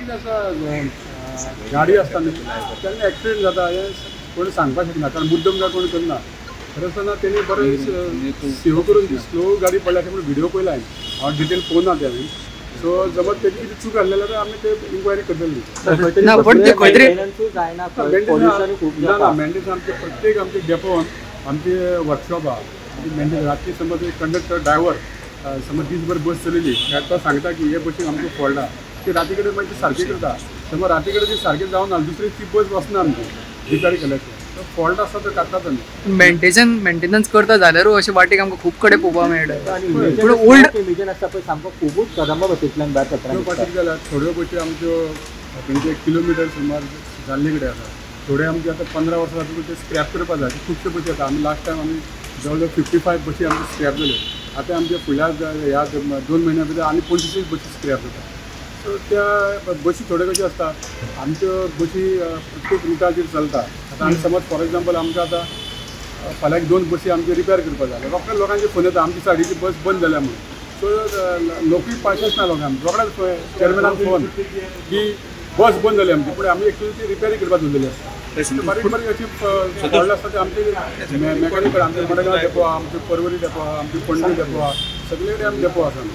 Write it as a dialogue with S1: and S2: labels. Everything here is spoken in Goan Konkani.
S1: कितें आसा, गाडी आसता न्ही तेन्ना एक्सिडेंट जाता हें कोण सांगपाक शकना, कारण मुद्दम काय कोण करना. खरें आसतना तेणी बरें सेव करून ती स्लो गाडी पडल्या अशें म्हणून व्हिडिओ पळयला हांवें, हांव डिटेल पळोवना ते हांवें. सो जमत तेजी कितें चूक आसलें जाल्यार आमी ते इन्क्वायरी करतले.
S2: ना पण ते खंय तरी
S1: ना ना मेंटेनन्स आमचे प्रत्येक आमचे डेपोन आमचे वर्कशॉप आहा. मेंटेनन्स रातची समज एक कंडक्टर ड्रायव्हर समज दीसभर बस चलयली काय तो सांगता की हे बसीक आमकां फॉल्ट आहा, ती राती कडेन मागीर ती सारकी करता. समज राती कडेन ती सारकी जावना दुसरी ती बस वचना आमची रिपेर केल्याचे. सो फॉल्ट आसता तो काडटात आमी.
S2: मेंटेनन्स करता जाल्यारूय अशें वाटेक आमकां खूब कडेन पळोवपाक मेळटा. पूण ओल्ड
S3: इंजिन आसता पळय सामको खुबूच कदंबा बसींतल्यान भायर सत्रां
S1: बसी जाल्यार थोड्यो बसी आमच्यो तेंचे 1 किलोमिटर सुमार जाल्ले कडेन आसा. थोडे आमचे आतां 15 वर्सां जातकूच ते स्क्रॅप करपाक जाय. खुबश्यो बसी आसा. आमी लास्ट टायम आमी जवळ जवळ 55 बसी आमच्यो स्क्रॅप जाल्यो. आतां आमच्या फुडल्या ह्या 2 म्हयन्या भितर आनी 25 बसी स्क्रॅप जाता. सो त्या बसी थोड्यो कश्यो आसता आमच्यो बसी प्रत्येक रुटाचेर चलता. आतां आमी समज फॉर एग्जाम्पल आमकां आतां फाल्यां 2 बसी आमच्यो रिपेर करपाक जाय, रोखड्या लोकांचे फोन येता आमची सायडीची बस बंद जाल्या म्हणून. सो लोकूय पाशेंस ना लोकांक, रोखडेच चेअरमॅनाक फोन की बस बंद जाली आमची, पूण आमी एक्चुअली ती रिपेरी करपाक दवरलेली आसता. बारीक बारीक अशी फॉल्ट आसता ते आमचे मेकॅनिकल, आमचे मडगांव डेपो आहा, आमचे परवरी डेपो आहा, आमचे पणजी डेपो आहा, सगळे कडेन आमचे डेपो आसा.